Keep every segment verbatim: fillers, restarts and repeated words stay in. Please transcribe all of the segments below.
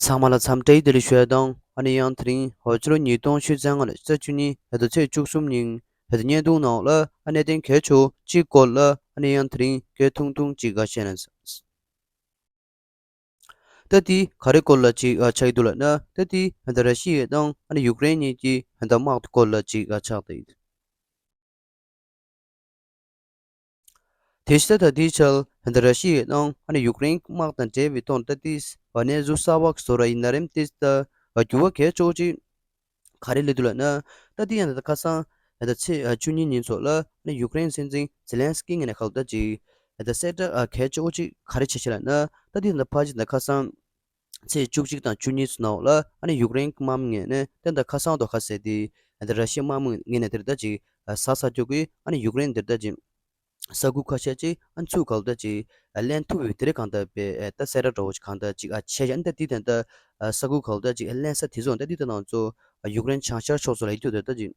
ཚང་མ་ལ་འཚམས་འདྲིའི་བདེ་ལེགས་ཞུ་ཡ་དང་། ཨ་ནི་ཡང་དེ་རིང་ཕྱི་ལོ་ཉིས་སྟོང་ཉི་ཤུ་རྩ་ལྔ་ལོའི་ཚེས་བཅུ་གཉིས་ཕྱི་ཟླ་ཚེས་བཅུ་གསུམ་ཉིན་ཕྱི་ཟླ་བརྙན་ཐུང་ནང་ལ་ཨ་གནད་དོན་གལ་ཆེ་བོ་གཅིག་སྐོར་ལ་ཨ་ནི་ཡང་དེ་རིང་སྐད་ཐུང་ཐུང་ཅིག་ཨ་བཤད་ན། ད་དེ་ག་རེ་སྐོར་ལ་ཅིག་ཨ་ཆགས་ཀྱི་འདུག་ལབ་ན། ད་དེ་ཨ་ད་ར་ཤི་ཡ་དང་ཨ་ནི་ཡུཀ་རེན་གཉིས་ཀྱི་ཨ་ད་དམག་སྐོར་ལ་ཅིག་ཨ་ཆགས་བསྡད་ཡོད། དེ་བཞིན་ད་ལྟའི་ཆར་ད་ར་ཤི་ཡའི་ནང་ཨ་ནི་ཡུཀ་རེན་དམག་དང་འབྲེལ་བའི་ཐོག་ད་ལྟའི་གནས་ཚུལ་གསར་པ་བཟོ་ར་ཡིན་ན་རེམ། དེ་ད་འགྱུར་བ་གལ་ཆེ་བོ་ཅིག་ག་རེ་སླེབས་འདུག་ལབ་ན། ད་ལྟའི་ཡང་ད་ཁ་སང་ད་ཚེས་བཅུ་གཉིས་ཉིན་ཚོ་ལ་ཨ་ནི་ཡུཀ་རེན་སྲིད་འཛིན་ཛེ་ལན་སི་ཀི་ངོས་ནས་ཁ་ལོ་ད་ཅིག་ད་གསལ་བསྒྲགས་གལ་ཆེ་བོ་ཅིག་ག་རེ་བྱས་ཤག་ལབ་ན། ད་ལྟའི་ད་ཕར་ཅིག་ད་ཁ་སང་ཚེས་བཅུ་གཅིག་དང་བཅུ་གཉིས་ཚོ་ནང་ལ་ཨ་ནི་ཡུཀ་རེན་དམག་མི་ངོས་ནས་ད་ད་ཁ་སང་དུ་ཁ་གསལ་ཏེ་ད་ར་ཤི་ཡ་དམག་མི་ངོས་ནས་དེར་ད་ཅིག་ཟ་ས་སྐྱོ་གི་ཨ་ནི་ཡུཀ་རེན་དེར་ད་ཅིག་ས་ཁུལ་ཁ་ཤས་ཅིག་ཨ་ནི་ཚུར་ག་ལ་ད་ཅིག་ལེན་ཐུབ་པའི་དེ་རིགས་གང་ལྟར་པའི་ད་གསལ་བསྒྲགས་འདྲ་བོ་ཅིག་གང་ལྟར་ཅིག་ཨ་བྱས་ཤག་ཨ་ནི་ད་དེ་ད་ད་ས་ཁུལ་ག་ལ་ད་ཅིག་ལེན་ས་དེ་ཚོ་ད་དེ་ད་ནང་ཚོ་ཡུཀ་རེན་བྱང་ཤར་ཕྱོགས་སུ་ལ་ཡོད་དུས་ད་ད་ཅིག་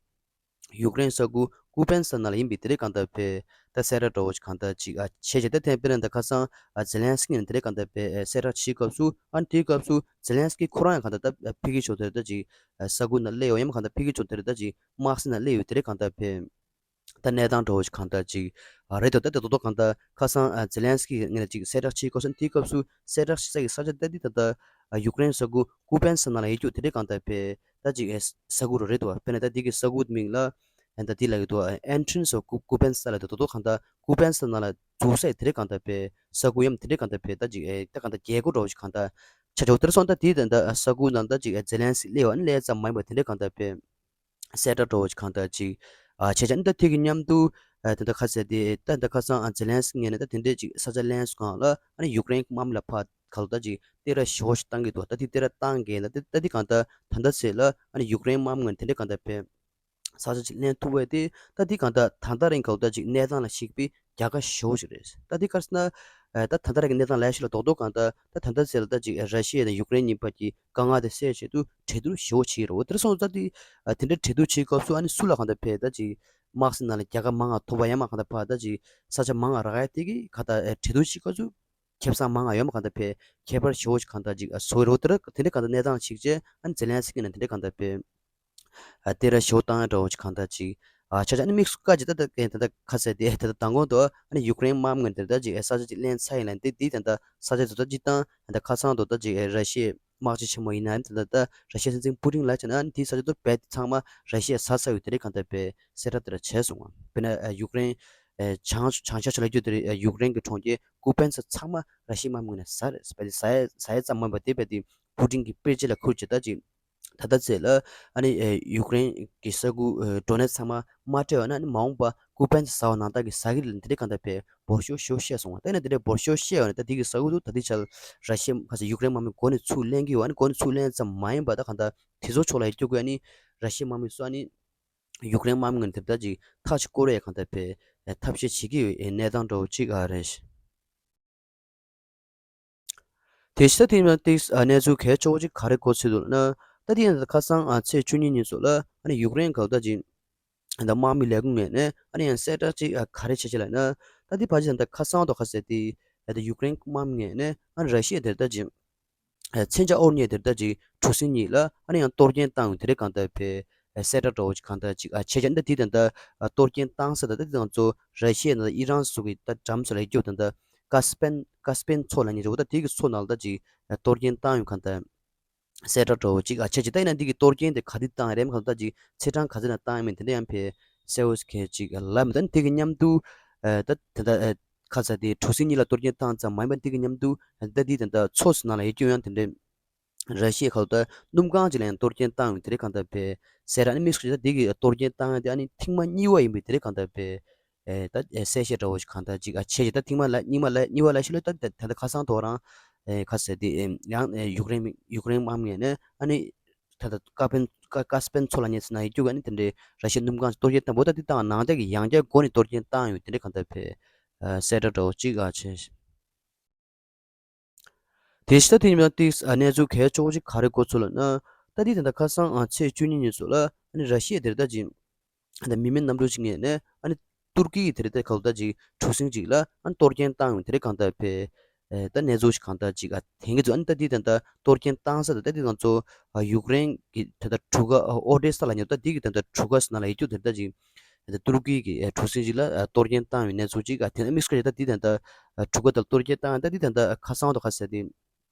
ཡུཀ་རེན་ས་ཁུལ་ཀུ་པན་ས་ནང་ལ་ཡིན་པའི་དེ་རིགས་གང་ལྟར་པའི་ད་གསལ་བསྒྲགས་འདྲ་བོ་ཅིག་གང་ལྟར་ཅིག་ཨ་བྱས་ཤག་ད་དེ་དཔེར་ན་ད་ཁ་སང་ཨ་ཛེ་ལན་སི་ཀི་ནས་དེ་རིགས་གང་ལྟར་པའི་གསལ་བསྒྲགས་བྱེད་སྐབས་སུ་ཨ་ནི་དེའི་སྐབས་སུ་ཛེ་ལན་སི་ཀི་ཁོ་རང་ཡང་གང་ལྟར་ད་ཕ་གི་ཕྱོགས་དེར་ད་ཅིག་ས་ཁུལ་ནང་སླེབས་ཡོང་ཡང་གང་ལྟར་ཕ་གི་ཕྱོགས་དེར་ད་ཅིག་དམག་སའི་ནང་སླེབས་ཡོད་དེ་རིགས་གང་ལྟར་པའི་ད་གནས་སྟངས་འདྲ་བོ་ཞིག་གང་ལྟར་ཅིག་ཨ་རེད་འདུག་ད་དེ་རྡོག་རྡོག་གང་ལྟར་ཁ་སང་ཨ་ཛེ་ལན་སི་ཀི་ངོས་ནས་ཅིག་གསལ་བསྒྲགས་བྱེད་དགོས་ཟེར་དེའི་སྐབས་སུ་གསལ་བསྒྲགས་བྱེད་ས་ཀྱི་ས་ཆ་ད་འདི་ད་ལྟ་ཨ་ཡུཀ་རེན་ས་ཁུལ་ཀུ་པན་ས་ནང་ལ་ཡོད་རྒྱུ་དེ་འདྲའི་གང་ལྟར་པའི་ད་ཅིག་ཨེ་ས་ཁུལ་རེད་འདུག་དཔེར་ན་ད་འདི་གི་ས་ཁུལ་མིང་ལ་ཨ་ད་འདི་ལ་ཡོད་འདུག་ཨ་Entrance of Ku- Kupensa ལ་འདུག་རྡོག་རྡོག་གང་ལྟར་ཀུ་པན་ས་ནང་ལ་འཛུལ་ས་དེ་འདྲའི་གང་ལྟར་པའི་ས་ཁུལ་ཡམ་དེ་འདྲའི་གང་ལྟར་པའི་ད་ཅིག་ཨེ་ད་གང་ལྟར་རྒྱལ་སྒོ་འདྲ་བོ་ཞིག་གང་ལྟར་ཆ་ཆོག་དེར་སོང་ད་འདི་ད་ལྟ་ས་ཁུལ་ནང་ད་ཅིག་ཨེ་ཛེ་ལན་སི་སླེབས་པ་ནི་སླེབས་ཙམ་མ་ཡིན་པ་དེ་འདྲའི་གང་ལྟར་པའི། གསལ་བསྒྲགས་འདྲ་བོ་ཅིག་གང་ལྟར་ཅིག་ཨ་བྱས་ཙང་ད་དེ་གི་མཉམ་དུ་ཨ་ད་ལྟ་ཁ་གསལ་དེ་ད་ལྟ་ཁ་སང་ཨ་ཛེ་ལན་སི་ངོས་ནས་ད་དེ་འདྲའི་ཅིག་ས་ཆ་ལེན་སོང་གང་ལ་ཨ་ནི་ཡུཀ་རེན་དམག་མི་ལ་ཕར་ག་ལ་ད་ཅིག་གཏད་ར་ཞེ་པོ་ཞིག་བཏང་གི་འདུག་ད་དེ་གཏད་ར་བཏང་གི་ད་དེ་ད་དེ་གང་ལྟར་ད་ལྟ་ཚེ་ལ་ཨ་ནི་ཡུཀ་རེན་དམག་མི་ངོས་ནས་དེ་འདྲའི་གང་ལྟར་ཕེབས་ས་ཆ་ཅིག་ལེན་ཐུབ་པ་དེ་ད་དེ་གང་ལྟར་ད་ལྟ་རིང་ག་ལ་ད་ཅིག་གནས་སྟངས་ལ་གཞིགས་པའི་རྒྱལ་ཁ་ཞེ་པོ་ཞིག་རེད། ད་དེ་ག་རེ་ཟེར་ན། ཨ་ད་ད་ལྟ་རེ་གི་གནས་སྟངས་ལ་ཞིག་ལ་རྡོག་རྡོག་གང་ལྟར་ད་ད་ལྟ་ཚེ་ལ་ད་ཅིག་ར་ཤི་ཡ་དང་ཡུཀ་རེན་གཉིས་བར་གྱི་དཀའ་ངལ་དེ་སེལ་ཆེད་དུ་གྲོས་བསྡུར་ཞེ་པོ་བྱེད་ཀྱི་རེད། འོ་དེར་སོང་ཙང་དེ་ཨ་དེ་འདྲའི་གྲོས་བསྡུར་བྱེད་སྐབས་སུ་ཨ་ནི་སུ་ལ་གང་ལྟར་ཕེབས་ད་ཅིག་དམག་སའི་ནང་ལ་རྒྱལ་ཁ་མང་ང་ཐོབ་པ་ཡང་མ་གང་ལྟར་ཕར་ད་ཅིག་ས་ཆ་མང་ང་རག་ཡ་དེ་གི་ག་ད་ཨ་གྲོས་བསྡུར་བྱེད་སྐབས་སུ་ཁེ་བཟང་མང་ང་ཡོད་མ་གང་ལྟར་ཕེབས་ཁྱད་པར་ཞེ་པོ་ཞིག་གང་ལྟར་ཅིག་ཨ་བཟོ་གི་རེད། འོ་དེ་ར་དེ་འདྲའི་གང་ལྟར་གནས་སྟངས་ཤིག་བྱས་ཨ་ནི་ཛེ་ལན་སི་ཀི་ནས་དེ་འདྲའི་གང་ལྟར་ཕེབས། ཨ་དེ་ར་ཞོ་བཏང་ཡ་འདྲ་བོ་ཅིག་གང་ལྟར་ཅིག་ཨ་ཆ་ཆ་ཨ་ནི་དམིགས་སུ་བཀར་ཅིག་ད་ལྟ་ད་ད་ཁ་གསལ་དེ་ད་ལྟ་མདང་དགོང་དུ་ཨ་ནི་ཡུཀ་རེན་དམག་མི་ངོས་ནས་ད་ལྟ་ཅིག་ཨེ་ས་ཆ་ཅིག་ལེན་ཚར་ཡིན་ལ་འདི་འདི་ད་ལྟ་ས་ཆ་དེ་ཚོ་ད་སྤྱིར་བཏང་ད་ལྟ་ཁ་སང་དུ་ད་ཅིག་ཨེ་ར་ཤི་ཡའི་དམག་སྤྱི་ཆེན་མོ་ཡིན་ན་ད་ལྟ་ད་ར་ཤི་ཡའི་སྲིད་འཛིན་པུ་ཏིན་ལ་བྱས་ན་ཨ་ནི་དེའི་ས་ཆ་དེ་རྦད་དེ་ཚང་མ་ར་ཤི་ཡས་ཟ་ཚར་ཡོད་དེ་རེད། གང་ལྟར་པའི་གསལ་བསྒྲགས་དེ་འདྲ་བྱས་སོང་བ། དཔེར་ན་ཨེ་ཡུཀ་རེན་ཨེ་བྱང་བྱང་ཤར་ཕྱོགས་ལ་རྒྱུ་དེ་རེད། ཨེ་ཡུཀ་རེན་གྱི་གྲོང་ཁྱེར་ཀུ་པན་ས་ཚང་མ་ར་ཤི་ཡའི་དམག་མི་ངོས་ནས་ཟ་རེད། རྦད་དེ་ཟ་ཡས་ཟ་ཡས་ཙམ་མ་ཡིན་པ་དེ་རྦད་དེ་པུ་ཏིན་གྱི་དཔེ་ཆ་ལ་ཁུར་བྱས་ད་ཅིག་ད་ལྟ་ཚེ་ལ་ཨ་ནི་ཨེ་ཡུཀ་རེན་གྱི་ས་ཁུལ་ཨེ་ཌོ་ནེ་ཚི་ཚང་མ་མ་སྤྲད་པ་ན་ཨ་ནི་མ་འོངས་པ་ཀུ་པན་ཟ་བ་ནང་ལྟར་གྱི་ཟ་གི་རེད་དེ་འདྲའི་གང་ལྟར་བས་འབོར་ཤོག་ཤོག་བཤད་སོང་བ། ད་ནི་དེ་འདྲའི་འབོར་ཤོག་བཤད་པ་ནི་ད་དེ་གི་ས་ཁུལ་དུ་ད་ལྟའི་ཆར་ར་ཤི་ཡ་ཁ་ས་ཡུཀ་རེན་དམག་མི་འགོ་ནས་ཚུར་ལེན་གྱི་ཡོད། ཨ་ནི་འགོ་ནས་ཚུར་ལེན་ཙམ་མ་ཡིན་པ་ད་གང་ལྟར་དེ་ཚོ་ཕྱོགས་ལ་ཡར་སྐྱོད་དགོས། ཨ་ནི་ར་ཤི་ཡ་དམག་མི་ཚོ་ཨ་ནི་ཡུཀ་རེན་དམག་མི་ངོས་ནས་དེ་ད་ཅིག་ཐག་ཅིག་བསྐོར་ཡས་གང་ལྟར་བས་ཐབས་ཤེས་བྱེད་ཀྱི་ཡོད་གནས་སྟངས་འདྲ་བོ་ཅིག་ཨ་རེད། དེ་ཕྱི་ད་དེ་མ་ཏིག་གནས་ཚུལ་གལ་ཆེ་བོ་ཅིག་ག་རེ་གོ་ཚུལ་འདུག་ལབ་ན། ད་དེ་ཡང་ཁ་སང་ཨ་ཚེས་བཅུ་གཉིས་ཉིན་སོགས་ལ་ཨ་ནི་ཡུཀ་རེན་ག་ད་ཅིག་ད་དམག་མི་ལས་ཁུངས་ངོས་ནས་ཨ་ནི་ཡང་གསལ་བསྒྲགས་ཅིག་ཨ་ག་རེ་བྱས་བྱས་ལབ་ན། ད་དེ་ཕལ་ཆེར་ད་ཁ་སང་དང་ཁ་གསལ་དེ་ད་ཡུཀ་རེན་དམག་མི་ངོས་ནས་ཨ་ནི་ར་ཤི་ཡ་དེར་ད་ཅིག་ཨ་མཚོན་ཆ་དབོར་མཁན་དེར་ད་ཅིག་གྲུ་གཟིངས་གཉིས་ལ་ཨ་ནི་ཡང་གཏོར་སྐྱོན་བཏང་ཡོད་དེ་རེད། གང་ལྟར་བས་གསལ་བསྒྲགས་འདྲ་བོ་ཅིག་གང་ལྟར་ཅིག་ཨ་བྱས་ཀྱང་ད་དེ་ད་ལྟ་ཨ་གཏོར་སྐྱོན་བཏང་ས་ད་ད་དེ་ང་ཚོ་ར་ཤི་ཡ་ནང་ཨི་རན་སོགས་ཀྱི་ད་འགྲམ་ཚོ་ལ་ཡོད་ད་ལྟ་ཀ་སི་པན་ཀ་སི་པན་མཚོ་ལབ་མཁན་རེད་པ། ད་དེ་གི་མཚོ་ནང་ལ་ད་ཅིག་ཨ་གཏོར་སྐྱོན་བཏང་ཡོད། གང་ལྟར་གསལ་བསྒྲགས་འདྲ་བོ་ཅིག་ཨ་བྱས་ཅིག་ད་ཡིན་ན་འདི་གི་གཏོར་སྐྱོན་དེ་ག་དུས་བཏང་རེད། གང་ལྟར་ཅིག་ཚེས་གྲངས་ག་ཚོད་ནང་བཏང་ཡོད་མེད་དེ་འདྲ་ཡང་ཕལ་གསལ་བོ་ཞིག་ཅིག་ལབ་མི་འདུག་ད་དེ་གི་མཉམ་དུ་ཨ་ད་ད་ལྟ་ཨ་ཁ་ས་དེ་གྲུ་གཟིངས་གཉིས་ལ་གཏོར་སྐྱོན་བཏང་ཙམ་མ་ཡིན་པ་འདི་གི་མཉམ་དུ་ཨ་ད་འདི་ད་ལྟ་མཚོ་ཟེར་ནང་ལ་ཡོད་རྒྱུ་ཡང་དེ་འདྲའི་ར་ཤི་ཡའི་ཁ་ལོ་ད་སྣུམ་ཁང་ཅིག་ལ་ཡང་གཏོར་སྐྱོན་བཏང་ཡོད་དེ་རེད། གང་ལྟར་བས་གསལ་ར་ནི་དམིགས་སུ་བྱས་ད་འདི་གི་གཏོར་སྐྱོན་བཏང་ཡ་དེ་ཨ་ནི་ཐེངས་མ་གཉིས་པ་ཡིན་པའི་དེ་རེད། གང་ལྟར་བས་ཨེ་ད་ཨེ་གསལ་བཤད་འདྲ་བོ་ཞིག་གང་ལྟར་ཅིག་ཨ་བྱས་ཅིག་ད་ཐེངས་མ་ལ་གཉིས་མ་ལ་གཉིས་པ་ལ་ཤི་ལོས་ད་ད་ད་ཁ་སང་ཐོག་རང་ཨེ་ཁ་ཟེར་དེ་ཨེ་ཡང་ཨེ་ཡུཀ་རེན་ཡུཀ་རེན་དམག་མི་ནས་ཨ་ནི་ད་ད་ཀ་པན་ཀ་ཀ་སི་པན་མཚོ་ལ་ཉེ་ཚེ་ན་ཡི་རྒྱུག་ཨ་ནི་དེ་འདྲའི་ར་ཤི་ཡའི་སྣུམ་ཁང་ཅིག་གཏོར་སྐྱོན་བཏང་བོ་ད་དེ་དང་ནང་རྒྱ་གི་ཡང་རྒྱ་སྒོ་ནས་གཏོར་སྐྱོན་བཏང་ཡོད་དེ་འདྲའི་གང་ལྟར་བས་ཨེ་གསལ་བསྒྲགས་འདྲ་བོ་ཅིག་ཨ་བྱས། དེ་ཕྱི་ད་དེ་ཉིན་ཏིག་གནས་ཚུལ་གལ་ཆེ་བོ་ཅིག་ག་རེ་གོ་ཚུལ་ལབ་ན། ད་དེ་དེ་འདྲ་ཁ་སང་ཨ་ཚེས་བཅུ་གཉིས་ཉིན་སོགས་ལ་ཨ་ནི་ར་ཤི་ཡ་དེར་ད་ཅིག་ཨ་ནི་མི་མེད་གནམ་གྲུ་ཅིག་ངེས་ནས་ཨ་ནི་ཏུར་ཀི་ཡི་དེར་ད་ག་ལ་ད་ཅིག་གྲུ་གཟིངས་ཅིག་ལ་ཨ་ནི་གཏོར་སྐྱོན་བཏང་ཡོང་དེ་རེད། གང་ལྟར་བས་ ད་གནས་ཚུལ་ཞིག་གང་ལྟར་ཅིག་ཐོན་གྱི་འདུག་ཨ་ནི་ད་འདི་ད་ལྟ་གཏོར་སྐྱོན་བཏང་ས་དང་ད་འདི་ང་ཚོ་ཡུཀ་རེན་གྱི་ད་ལྟ་གྲུ་ཁ་ཨོ་ཌེ་ས་ལབ་མཁན་ད་འདི་གི་ད་ལྟ་གྲུ་ཁ་ཟེར་ན་ལབ་ཡོད་རྒྱུ་དེ་ད་ཅིག་ད་ལྟ་ཏུར་ཀི་གི་གྲུ་གཟིངས་ཅིག་ལ་གཏོར་སྐྱོན་བཏང་བའི་གནས་ཚུལ་ཅིག་ཐོན། དམིགས་སུ་བཀར་ད་འདི་ད་ལྟ་གྲུ་ཁ་དང་གཏོར་སྐྱོན་བཏང་ད་འདི་ད་ལྟ་ཁ་སང་དང་ཁ་གསལ་དེ།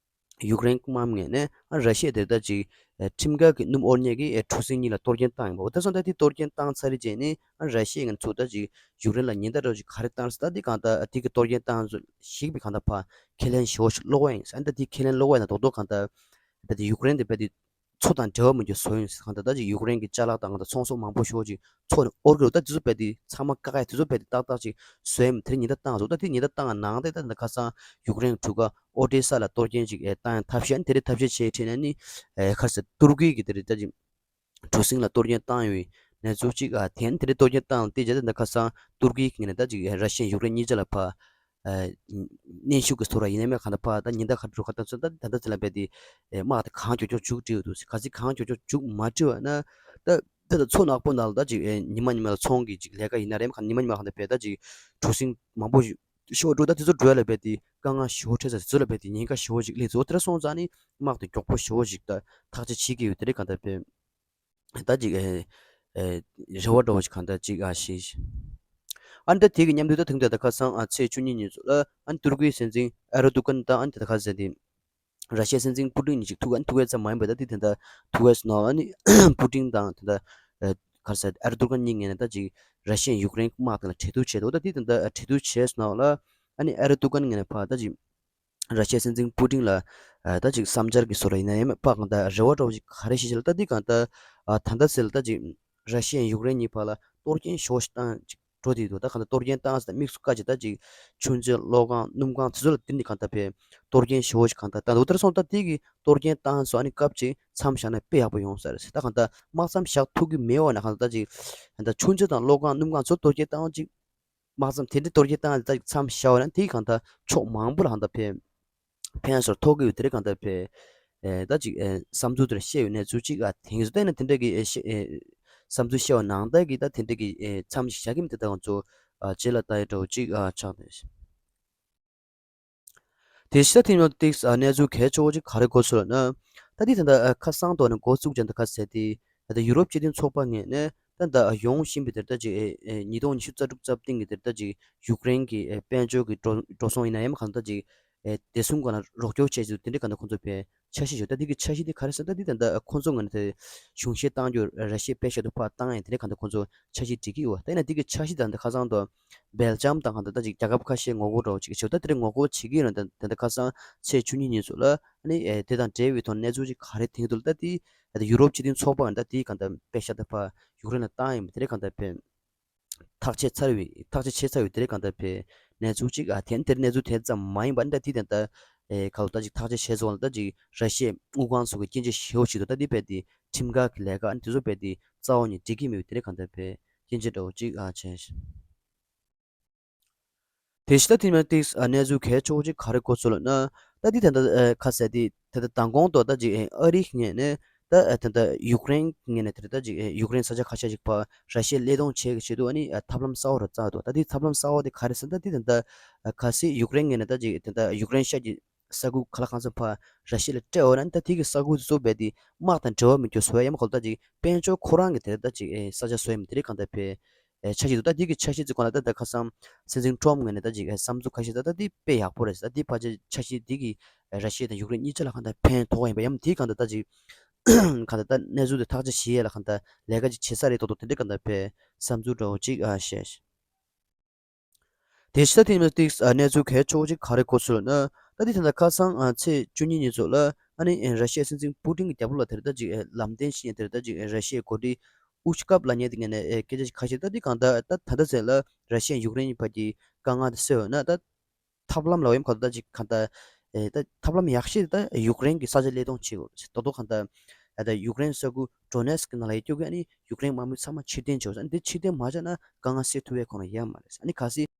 ཡུཀ་རེན་དམག་མི་ངོས་ནས་ཨ་ར་ཤི་ཡ་དེ་ད་ཅིག་ཁྲིམས་འགལ་གྱི་སྣུམ་དབོར་མཁན་གྱི་གྲུ་གཟིངས་གཉིས་ལ་གཏོར་སྐྱོན་བཏང་ཡོད་པ། འོ་ད་སོང་ད་དེ་གཏོར་སྐྱོན་བཏང་ཚར་རྗེས་ནས་ཨ་ར་ཤི་ཡ་ངོས་ཚུར་ད་ཅིག་ཡུཀ་རེན་ལ་ཉེན་བརྡ་འདྲ་ཅིག་ག་རེ་བཏང་ཟེར་ད་འདི་གང་ལྟར་དེ་གི་གཏོར་སྐྱོན་བཏང་ཞིག་པའི་གང་ལྟར་ཕར་ཁས་ལེན་ཞེ་པོ་ཞིག་ཀློག་པ་ཡིན་ཟེར། ཨ་ད་དེ་ཁས་ལེན་ཀློག་པ་ཡིན་ན་རྡོག་རྡོག་གང་ལྟར་ད་དེ་ཡུཀ་རེན་དེ་དཔེ་དེ་མཚོ་དང་འབྲེལ་བ་མི་འདུག་བཟོ་ཡིན་ཟེར། གང་ལྟར་ད་ཅིག་ཡུཀ་རེན་གྱི་ཅ་ལག་དང་གང་ལྟར་ཚོང་ཟོག་མང་པོ་ཞེ་པོ་ཅིག་མཚོ་ནས་དབོར་གྱི་རེད། ད་དེ་ཚོ་དཔེ་དེ་ཚང་མ་བཀག་ཡ་དེ་ཚོ་དཔེ་དེ་ཏག་ཏག་ཅིག་བཟོ་ཡ་མི་དེར་ཉེན་བརྡ་བཏང་འདུག་ད་དེ་ཉེན་བརྡ་བཏང་ནང་དེ་ད་ད་ཁ་སང་ཡུཀ་རེན་གྲུ་ཁ་ཨོ་ཌེ་ས་ལ་གཏོར་སྐྱོན་ཅིག་ཨེ་བཏང་ཡང་ཐབས་ཤེས། ཨ་ནི་དེ་རིང་ཐབས་ཤེས་བྱས་ཁྲིད་ནས་ནི་ཨེ་ག་རེ་ཟེར་ཏུར་ཀི་གི་དེ་རིང་ད་ཅིག་གྲུ་གཟིངས་ལ་གཏོར་སྐྱོན་བཏང་ཡོད་པའི་གནས་ཚུལ་ཅིག་ཨ་དེ་ནི་དེ་རིང་གཏོར་སྐྱོན་བཏང་དེ་རྗེས་ད་ཁ་སང་ཏུར་ཀི་གི་ངོས་ནས་ད་ཅིག་ཨེ་ར་ཤི་ཡ་ཡུཀ་རེན་གཉིས་ཆ་ལ་ཕར་ཨེ་གནོན་ཤུགས་ཀྱི་ཚོར་བ་ཡིན་ནའི་མེད་གང་ལྟར་ཕར་ད་ཉེན་བརྡ་ག་འགྲོ་ག་ད་ཚོད་ད་ད་ད་ཚེ་ལ་དཔེ་དེ་ཨེ་དམག་དེ་གང་མགྱོགས་མགྱོགས་མཇུག་སྒྲིལ་འདུག་ག་ཚོད་གང་མགྱོགས་མགྱོགས་མཇུག་མ་སྒྲིལ་བ་ན་ད་ད་ད་མཚོ་ནག་པོ་ནང་ལ་ད་ཅིག་ཨེ་ཉི་མ་ཉི་མ་ལ་ཚོང་གི་ཅིག་ལས་ཀ་ཡིན་ན་རེད་མེད་གང་ཉི་མ་ཉི་མ་གང་ལྟར་དཔེ་ད་ཅིག་གྲུ་གཟིངས་མང་པོ་ཞིག་ཤོར་འགྲོ། ད་དེ་ཚོ་འགྲོ་ཡ་ལ་དཔེ་དེ་དཀའ་ངལ་ཞེ་པོ་འཕྲད་ས་དེ་ཚོ་ལ་དཔེ་དེ་ཉེན་ཁ་ཞེ་པོ་ཞིག་སླེབས་འདུག་དེ་འདྲ་སོང་ཙང་ནི་དམག་དེ་མགྱོགས་པོ་ཞེ་པོ་ཞིག་ད་ཐག་གཅོད་བྱེད་ཀྱི་ཡོད་དེ་རེད་གང་ལྟར་དཔེ། ད་ཅིག་ཨེ་ཨེ་རེ་བ་འདྲ་བོ་ཞིག་གང་ལྟར་ཅིག་ཨ་ཤེས། ཨ་ནི་ད་དེ་གི་མཉམ་དུ་ད་ཐེངས་འདི་ད་ཁ་སང་ཨ་ཚེས་བཅུ་གཉིས་ཉིན་ཚོ་ལ་ཨ་ནི་ཏུར་ཀིའི་སྲིད་འཛིན་ཨེར་དོ་གྷན་དང་ཨ་ནི་ད་ཁ་སང་དེ་ར་ཤི་ཡའི་སྲིད་འཛིན་པུ་ཏིན་གཉིས་ཅིག་ཐུག་ཨ་ནི་ཐུག་ཡས་ཙམ་མ་ཡིན་པར་ད་དེ་དེ་འདྲ་ཐུག་ཡས་སུ་ནང་ཨ་ནི་པུ་ཏིན་དང་དེ་འདྲ་ཨེ་ག་རེ་ཟེར་ཨེར་དོ་གྷན་གཉིས་ངོས་ནས་ད་ཅིག་ར་ཤི་ཡ་ཡུཀ་རེན་དམག་དེ་ལ་གྲོས་བསྡུར་བྱས་འདུག་ད་དེ་དེ་འདྲ་གྲོས་བསྡུར་བྱས་སུ་ནང་ལ་ཨ་ནི་ཨེར་དོ་གྷན་ངོས་ནས་ཕར་ད་ཅིག་ར་ཤི་ཡའི་སྲིད་འཛིན་པུ་ཏིན་ལ་ཨ་ད་ཅིག་བསམ་འཆར་གྱི་བཟོ་འདྲ་ཡིན་ན་ཡང་མིན་པ་གང་ལྟར་རེ་བ་འདྲ་བོ་ཅིག་ག་རེ་ཞིག་བྱས་ལ་ད་འདི་གང་ལྟར་ཨ་ད་ལྟ་ཟེར་ལ་ད་ཅིག་ར་ཤི་ཡ་ཡུཀ་རེན་གཉིས་བར་ལ་གཏོར་སྐྱོན་ཞེ་པོ་ཞིག་བཏང་ཅིག་འགྲོ་དེ་འདུག་ད་གང་ལྟར་གཏོར་སྐྱོན་བཏང་ཟེར་ད་དམིགས་སུ་བཀར་ཅིག་ད་ཅིག་ཆུ་མཛོད་གློག་ཁང་སྣུམ་ཁང་དེ་ཚོ་ལ་དེ་འདྲ་གང་ལྟར་དཔེ་གཏོར་སྐྱོན་ཞེ་པོ་ཞིག་གང་ལྟར་ད་འདུག་ད་སོང་ད་དེ་གི་གཏོར་སྐྱོན་བཏང་སོང་ཨ་ནི་སྐབས་ཅིག་མཚམས་བཞག་ན་དཔེ་ཡག་པོ་ཡོང་ས་རེད་ཟེར། ད་གང་ལྟར་དམག་མཚམས་བཞག་ཐུབ་ཀྱི་མེད་པ་ན་གང་ལྟར་ད་ཅིག་ད་ཆུ་མཛོད་དང་གློག་ཁང་སྣུམ་ཁང་ཚོ་གཏོར་སྐྱོན་བཏང་ཅིག་དམག་མཚམས་དེ་འདྲའི་གཏོར་སྐྱོན་བཏང་ཡང་ད་ཅིག་མཚམས་བཞག་པ་ན་དེ་གང་ལྟར་ཕྱོགས་མང་པོ་ལ་གང་ལྟར་ཕན་ཕན་སོར་ཐོགས་ཀྱི་ཡོད་དེ་རེད་གང་ལྟར་ཕན། ཨེ་ད་ཅིག་ཨེ་བསམ་ཚུལ་དེར་བཤད་ཡོད་གནས་ཚུལ་ཅིག་ཨ་དེང་སང་བལྟས་ན་དེ་འདྲ་གི་ཨེ་བཤད་ཨེ་བསམ་ཚུལ་བཤད་པ་ནང་ལྟར་གྱི་ད་དེ་འདྲ་གི་ཨེ་མཚམས་ཤིག་བཞག་གི་མི་དེ་ད་ང་ཚོ་ཨ་རྗེས་ལ་ལྟ་ཡི་འདྲ་བོ་ཅིག་ཨ་ཆགས་ཏེ། དེ་ཕྱི་ད་ཐེངས་ཡང་ཏིག་ཨ་གནས་ཚུལ་གལ་ཆེ་བོ་ཅིག་ག་རེ་གོ་སོང་ལབ་ན། ད་དེ་ད་ལྟ་ཨ་ཁ་སང་དོ་ནས་འགོ་བཙུགས་ཀྱང་ད་ཁ་ཟེར་དེ། ད་ལྟ་ཡུ་རོབ་སྤྱི་མཐུན་ཚོགས་པ་ངོས་ནས་ད་ལྟ་ཡོང་བཞིན་པའི་དེར་ད་ཅིག་ཨེ་ཨེ་ཉིས་སྟོང་ཉི་ཤུ་རྩ་དྲུག་རྩ་བདུན་གྱི་དེར་ད་ཅིག་ཡུཀ་རེན་གྱི་ཨེ་དཔལ་འབྱོར་གྱི་འགྲོ་འགྲོ་སོང་ཡིན་ན་ཡང་མ་གང་ད་ཅིག་ཨེ་བདེ་སྲུང་སྒང་ལ་རོགས་སྐྱོར་བྱས་ཚུལ་དེ་འདྲའི་གང་ད་ཁོང་ཚོ་ཕར་འཆར་གཞི་ཞིག་ཡོད། ད་འདི་གི་འཆར་གཞི་དེ་ག་རེ་ཟེར་ན་ད་འདི་ད་ལྟ་ཁོང་ཚོ་ངོས་ནས་དེ་གཞུང་བཞེས་བཏང་རྒྱུ་ར་ཤི་ཡའི་པེ་ཤ་དུ་ཕར་བཏང་ཡང་དེ་འདྲའི་གང་ད་ཁོང་ཚོ་འཆར་གཞི་སྒྲིག་གི་ཡོད། ད་ཡིན་ན་འདི་གི་འཆར་གཞི་དང་འདི་ཁ་སང་དུ་སྦེལ་ཇམ་དང་གང་ད་ད་ཅིག་རྒྱལ་ཁབ་ཁ་ཤས་ངོ་རྒོལ་འདྲ་བོ་ཅིག་བྱེད། ད་དེ་འདྲའི་ངོ་རྒོལ་བྱེད་ཀྱི་ཡོད་ན་ད་ད་ལྟ་ཁ་སང་ཚེས་བཅུ་གཉིས་ཉིན་ཚོ་ལ་ཨ་ནི་ཨེ་དེ་དང་འབྲེལ་བའི་ཐོག་གནས་ཚུལ་ཅིག་ག་རེ་ཐོན་གྱི་འདུག་ད་དེ་ད་ཡུ་རོབ་སྤྱི་མཐུན་ཚོགས་པ་ད་དེ་གང་ད་པེ་ཤ་ད་ཕར་ཡུཀ་རེན་ལ་བཏང་ཡིན་པ་དེ་འདྲའི་གང་ད་ཕན། ཐག་བཅད་ཚར་བའི་ཐག་བཅད་བྱས་ཚར་བའི་དེ་རིང་གང་ལྟར་ཕན་གནས་ཚུལ་གཅིག་ཨ་དེ་དེར་གནས་ཚུལ་དེ་ཙམ་མ་ཡིན་པ་ནི་ད་དེ་དེ་ལྟ་ཨེ་ཁ་ལོ་ད་ཅིག་ཐག་བཅད་བྱས་སོང་ལ་ད་ཅིག་ར་ཤི་ཡའི་དངུལ་ཁང་སོགས་ཀྱི་སྐྱོན་བརྗོད་ཞེ་པོ་བྱེད་འདུག་ད་དེ་རྦད་དེ་ཁྲིམས་འགལ་གྱི་ལས་ཀ་ཨ་ནི་དེ་ཚོ་རྦད་དེ་རྩ་བ་ནས་འགྲིག་གི་མེད་པའི་དེ་རིང་གང་ལྟར་ཕན་སྐྱོན་བརྗོད་འདྲ་བོ་གཅིག་ཨ་བྱས། དེ་ཕྱི་ད་ཐེངས་མ་ཏིག་ཨ་གནས་ཚུལ་གལ་ཆེ་བོ་གཅིག་ག་རེ་གོ་སོང་ལབ་ན། ད་འདི་ད་ལྟ་ཨ་ཁ་གསལ་དེ་ད་ལྟ་མདང་དགོང་དུ་ད་ཅིག་ཨ་རིའི་ངོས་ནས་ད་ཨ་ད་ལྟ་ཡུཀ་རེན་ངོས་ནས་ད་ལྟ་ཅིག་ཨ་ཡུཀ་རེན་ས་ཆ་ཁ་ཤས་ཤིག་ཕར་ར་ཤི་ཡས་སླད་གཏོང་བྱེད་ཀྱི་ཆེད་དུ་ཨ་ནི་ཨ་ཐབས་ལམ་གསར་པ་རུ་བཙལ་འདུག་ད་འདི་ཐབས་ལམ་གསར་པ་དེ་ག་རེ་ཟེར་ན་ད་འདི་ད་ལྟ་ཨ་གལ་སྲིད་ཡུཀ་རེན་ངོས་ནས་ད་ཅིག་ད་ལྟ་ཡུཀ་རེན་ཤར་གྱི་ས་ཁུལ་ག་ལ་གང་འཚམ་ཕར་ར་ཤི་ཡ་ལ་སྤྲད་འོ་ན་ད་དེ་གི་ས་ཁུལ་དེ་ཚོ་རྦད་དེ་དམག་དང་འབྲེལ་བ་མེད་རྒྱུ་བཟོ་ཡ་ཡིན་པ་གོ་ད་ཅིག་དཔལ་འབྱོར་ཁོ་རང་གི་དེ་ད་ཅིག་ཨེ་ས་ཆ་བཟོ་ཡ་མི་དེ་རིགས་གང་ལྟར་ཕན་ཨེ་འཆར་གཞི་འདུག་ད་དེ་གི་འཆར་གཞི་ཚོ་གོང་ལ་ད་ད་ཁ་སང་སྲིད་འཛིན་ཁྲོམ་ངོས་ནས་ད་ཅིག་ཨེ་བསམ་ཚུལ་ཁ་ཤས་ད་ད་དེ་དཔེ་ཡག་པོ་རེད་ཟེར། ད་དེ་ཕལ་ཆེར་འཆར་གཞི་དེ་གི་ཨེ་ར་ཤི་ཡ་དང་ཡུཀ་རེན་གཉིས་ཆ་ལ་གང་ལྟར་ཕན་ཐོགས་ཡིན་པ་ཡང་དེ་གང་ལྟར་ད་ཅིག་གང་ལྟར་ད་གནས་ཚུལ་དེ་ཐག་གཅོད་བྱེད་ཡ་ལ་གང་ལྟར་ལས་ཀ་ཅིག་བྱེད་ས་རེད་མདོག་མདོག་དེ་འདྲ་གང་ལྟར་ཕན་བསམ་ཚུལ་འདྲ་བོ་ཅིག་ཨ་བཤད། དེ་ཕྱི་ད་ཐེངས་མ་ཏིག་ཨ་གནས་ཚུལ་གལ་ཆེ་བོ་ཅིག་ག་རེ་གོ་སོང་ལབ་ན། ད་དེ་ད་ལྟ་ཁ་སང་ཨ་ཚེས་བཅུ་གཉིས་ཉིན་ཚོ་ལ་ཨ་ནི་ཨེ་ར་ཤི་ཡའི་སྲིད་འཛིན་པུ་ཏིན་གྱི་རྒྱབ་ལོགས་ལ་དེར་ད་ཅིག་ཨེ་ལམ་སྟོན་བྱེད་མཁན་དེར་ད་ཅིག་ཨེ་ར་ཤི་ཡའི་འགོ་ཁྲིད་ཨུ་ཆི་ཀབ་ལབ་མཁན་དེ་ངོས་ནས་ཨེ་སྐད་ཆ་ཞིག་ཁ་ཤས་ད་དེ་གང་ལྟར་ད་ད་ལྟ་ཚེ་ལ་ར་ཤི་ཡ་ཡུཀ་རེན་གཉིས་བར་གྱི་དཀའ་ངལ་དེ་སེལ་འོས་ན་ད་ཐབས་ལམ་ལ་ཡོད་མཁན་ད་ཅིག་གང་ལྟར་ཨེ་ད་ཐབས་ལམ་ཡག་ཤོས་དེ་ད་ཡུཀ་རེན་གྱི་ས་ཆ་སླད་གཏོང་བྱེད་དགོས་རེད། ད་དུང་གང་ལྟར་ཨེ་ད་ཡུཀ་རེན་ས་ཁུལ་ཌོ་ནེ་སི་ཀི་ནང་ལ་ཡོད་རྒྱུ་གི་ཨ་ནི་ཡུཀ་རེན་དམག་མི་ཚང་མ་ཕྱིར་འཐེན་བྱེད་དགོས་ཟེར། ཨ་ནི་དེ་ཕྱིར་འཐེན་མ་བྱས་ན་དཀའ་ངལ་སེལ་ཐུབ་ཡ་ཁོ་རང་ཡོད་མ་རེད། ཨ་ནི་གལ་སྲིད་